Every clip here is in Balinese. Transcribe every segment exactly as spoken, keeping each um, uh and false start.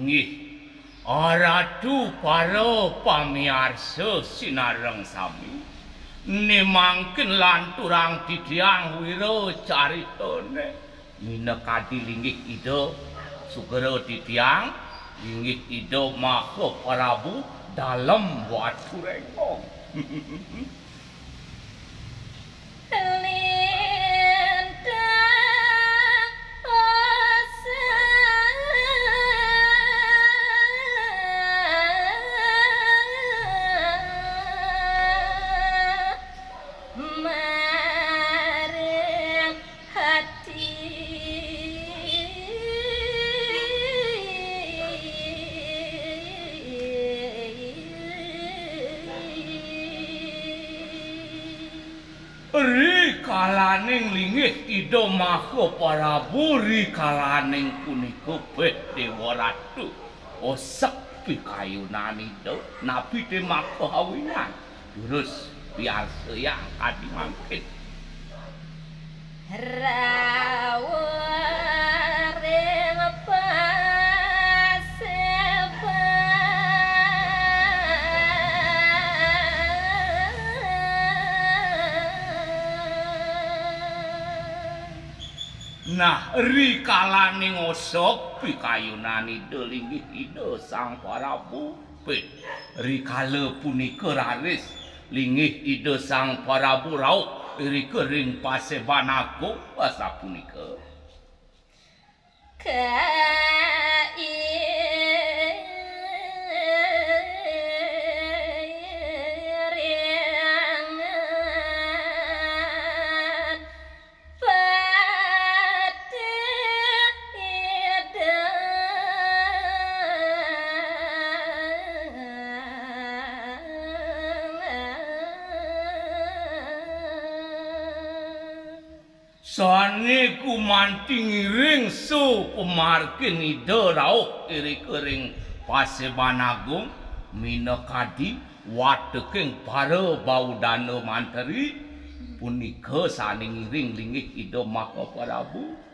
Inggih, aratu para pamiarsa sinareng sami, ne mangkin lanturang titiang wira caritane minakadi linggih Ida sugra titiang, linggih Ida Maha Prabu Dalem Watu Rengkong. Rikalaning linggih Ida Maha Prabu, rikalaning punika, beh Dewa Ratu, osek pikayunan Ida, napi te maka awinan? Durus piarsayang kadi mangkin. Nah, rikalaning osek pikayunan Ida, linggih Ida Sang Prabu, pit, rikala punika raris linggih Ida Sang Prabu rauh irika ring Paseban Agung, asapunika. Sane gumanti ngiring sapamargin Ida rauh irika ring Paseban Agung, minakadi wateking para baudana mantri, punika sane ngiring linggih Ida Maha Prabu.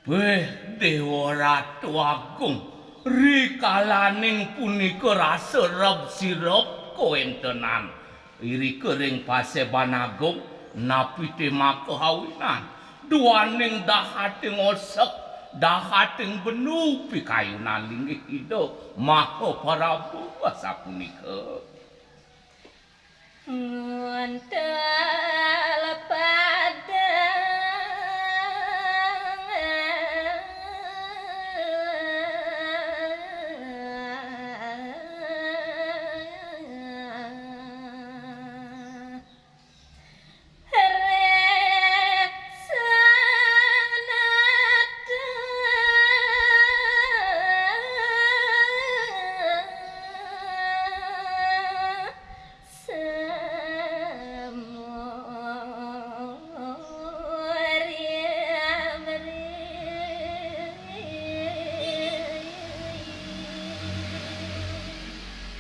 Beh, Dewa Ratu Agung, rikalaning punika rasa reb sireb kawentenan irika ring Paseban Agung, napi te maka awinan? Duaning dahating osek, dahating benu pikayunan linggih Ida Maha Prabu, asapunika.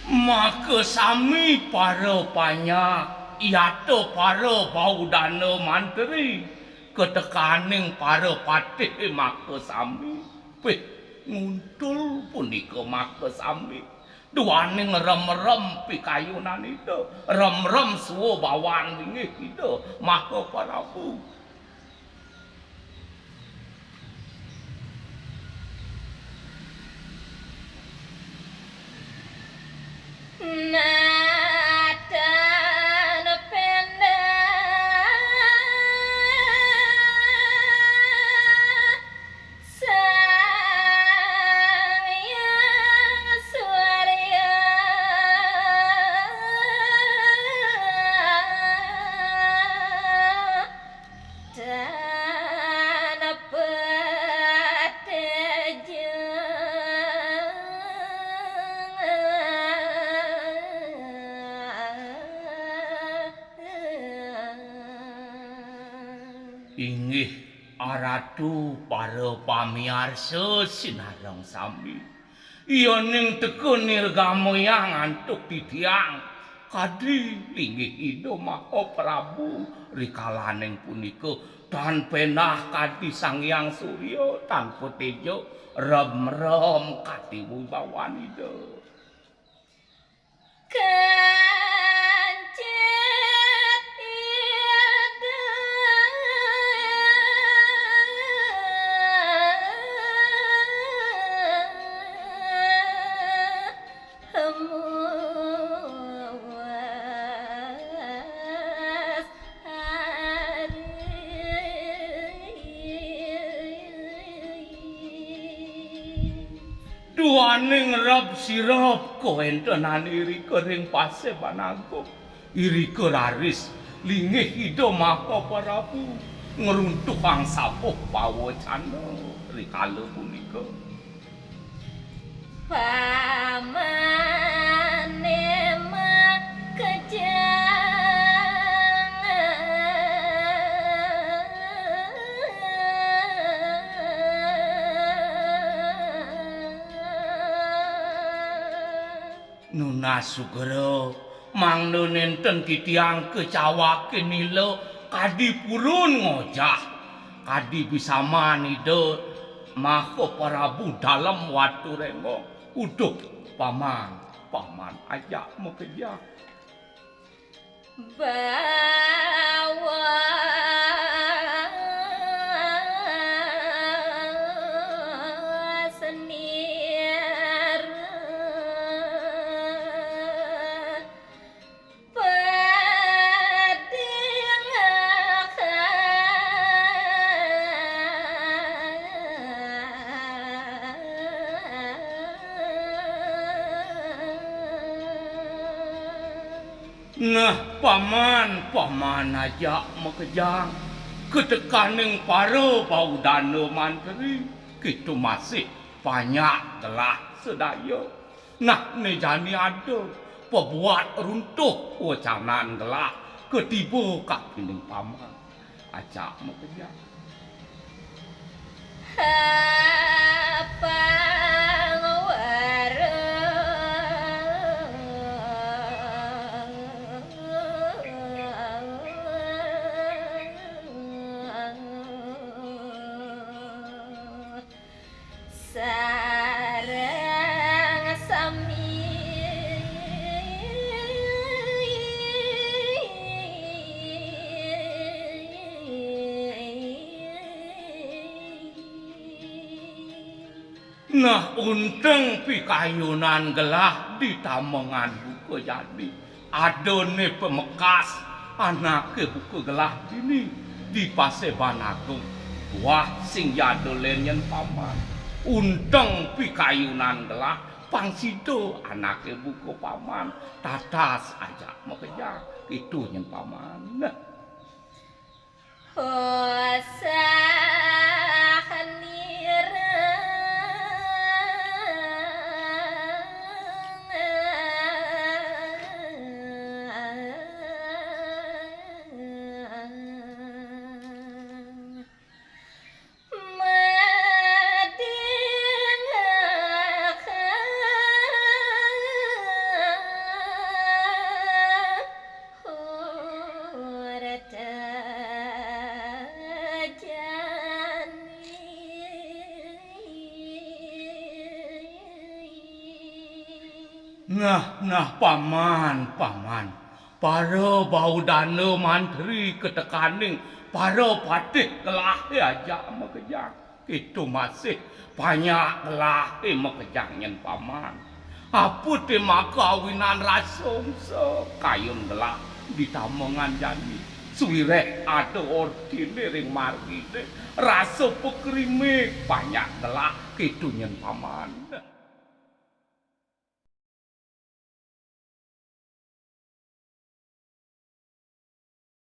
Maka sami para panyak, yata para baudana mantri, katekaning para patih maka sami. Pih, nguntul punika maka sami. Duaning rem-rem pikayunan Ida, rem-rem swabawan linggih Ida Maha Prabu. Inggih aratu para pamiarsa sinareng sami. Yaning teka nirgamayang antuk titiang kadi linggih Ida Maha Prabu rikalaning punika tan penah kadi Sang Hyang Surya tanpa teja remrem kadi wibawan Ida. Kancit Ida. Duaning rep sirep kawentenan irika ring Paseban Agung. Irika raris linggih Ida Maha Prabu ngruntuhang sapuh pawacana rikala punika. Pamane makejang. Nunas sugra, mangda nenten titiang kacawakin nila kadi purun ngojah, kadi bisaman Ida Maha Prabu Dalem Watu Renggong. Uduh, Paman, Paman ajak makejang. Bawa senir. Nah, Paman, Paman ajak makejang. Katekaning para baudana mantri, kita masih banyak gelah sedaya. Nah, né jani ada pabuat runtuh wacanan gelah katiba kakining Paman. Ajak makejang. Apang wara. Sareng sami. Nah, unteng pikayunan gelah ditamengan buka jani. Adané pamekas anaké buka gelah dini di Paseban Agung. Wah, sing jada lén nyen Paman. Unteng pikayunan gelah pang sida anaké buka Paman. Tatas ajak makejang. Itu nyen Paman. Nah. Hosah nirang. Nah, nah, Paman, Paman. Para baudana mantri katekaning para patih gelahé ajak makejang. Kita masih banyak gelahé makejang nyen Paman. Apa té maka awinan rasa angsa kayun gelah ditamengan jani. Sawiréh ada ortiné ring marginé, rasa pakrimik banyak gelah kita nyen Paman.